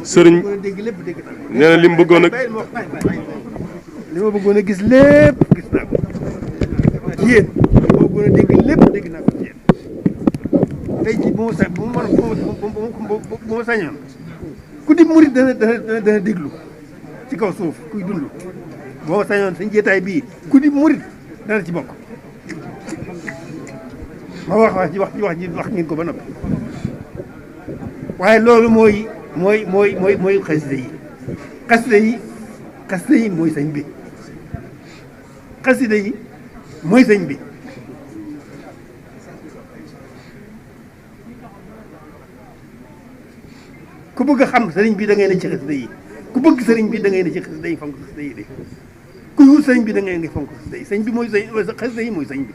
sëriñ nee na li mu bëggoon a li ma bëggoon a gis lépp gis naa ko ci yéen li ma bëggoon a dégg lépp dégg naa ko ci yéen tey jii bu ma sañoon ku di murit dana déglu ci kaw suuf kuy dund boo ma sañoon sañ jeetaay bii ku di murit dana ci bokk ma wax ngeen ko ba noppi waaye loolu mooy xasida yi xasida yi mooy sëñ bi xasida yi mooy sëñ bi ku bëgg a xam sëriñ bi da ngay ne ci xasida yi ku bëgg sëriñ bi da ngay ne ci xasida yi fonk xasida yi de ku wut sëriñ bi da ngay ne fonk xasida yi sëñ bi mooy xasida yi mooy sëñ bi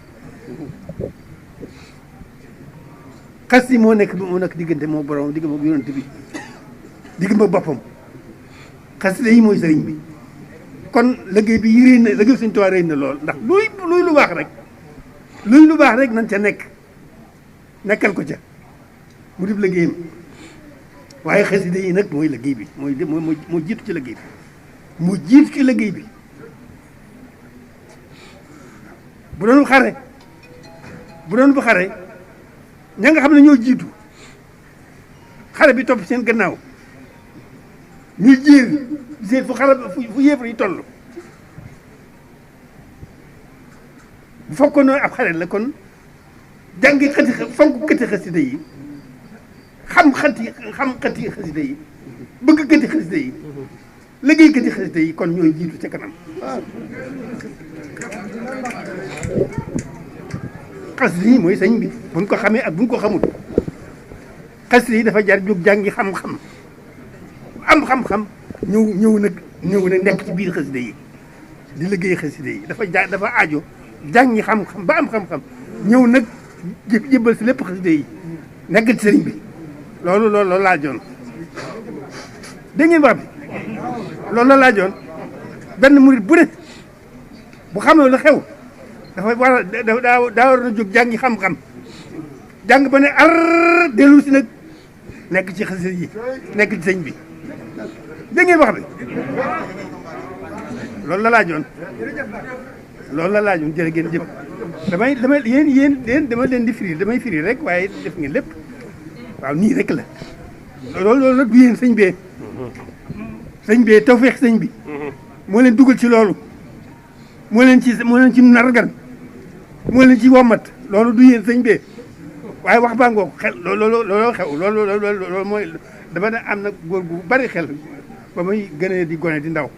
xas yi moo nekk diggante moo borom digg ma yonent bi digg ma boppam xasida yi mooy sëriñ bi kon liggéey bi réy na liggéey Sëriñ Tuubaa réy na lool ndax luy lu baax rek nañ ca nekkal ko ca mu dib liggéeyam waaye xasida yi nag mooy liggéey bi moo jiitu ci liggéey bi moo jiitu ci liggéey bi bu doon bu xare ña nga xam ne ñoo jiitu xare bi topp seen gannaaw ñuy jéer seet fu yéefar yi toll bu fekkoon ne ab xare la kon jàngi fonk këti xasida yi xam xati xasida yi bëgg këti xasida yi liggéey këti xasida yi kon ñooy jiitu ca kanam xasida yi mooy sëñ bi buñ ko xamee ak buñ ko xamul xasida yi dafa jar jóg jàngi xam-xam am xam-xam ñëw nag nekk ci biir xasida yi di liggéey xasida yi dafa aajo jàngi xam-xam ba am xam-xam ñëw nag jébbal si lépp xasida yi nekk ci sëriñ bi loolu laajoon dégg ngeen wax bi loolu la laajoon benn murit bu ne bu xamee lu xew dafa war a daa war a jóg jàngi xam-xam jàng ba ne ar dellu si nag nekk ci xasida yi nekk ci sëñ bi dégg ngeen wax bi loolu la laajoon jërë ngeen jëf damay yéen dama leen di firi damay firi rek waaye def ngeen lépp waaw nii rek la loolu nag du yéen sëñ bee tawfeex sëñ bi moo leen dugal ci loolu moo leen ci nargan moo leen ci wommat loolu du yéen sëñ bee waaye wax baa ngoog xel loolu xew loolu mooy dama ne am na góor gu bari xel ba muy gënee di gone di ndaw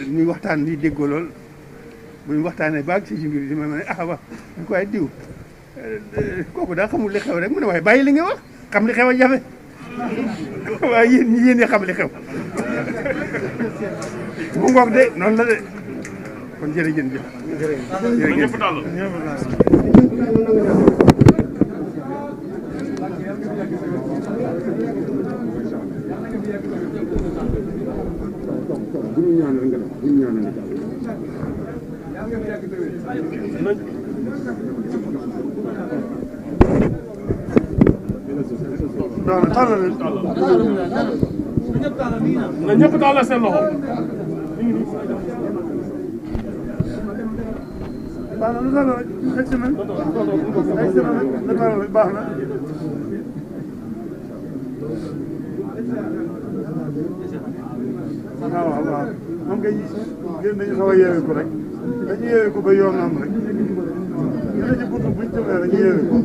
ñuy waxtaan di déggoo lool bu ñu waxtaanee baag si mbir di ma ne wax ñu ko waaye diw kooku daa xamul li xew rek mu ne waaye bàyyi li nga wax xam li xew a jafe waaye yéen ñi xam li xew mu ngoog de noonu la de kon jërëjëf jërëjëf na ñëpp tàllal seen loxo baax na lu tax rek semaine baax na waaw moom ngay gën dañu xaw a yeewee ko rek dañu yeewee ko ba yoon am rek ñu ne ci buntu buñ jëmee rek ñu yeewee ko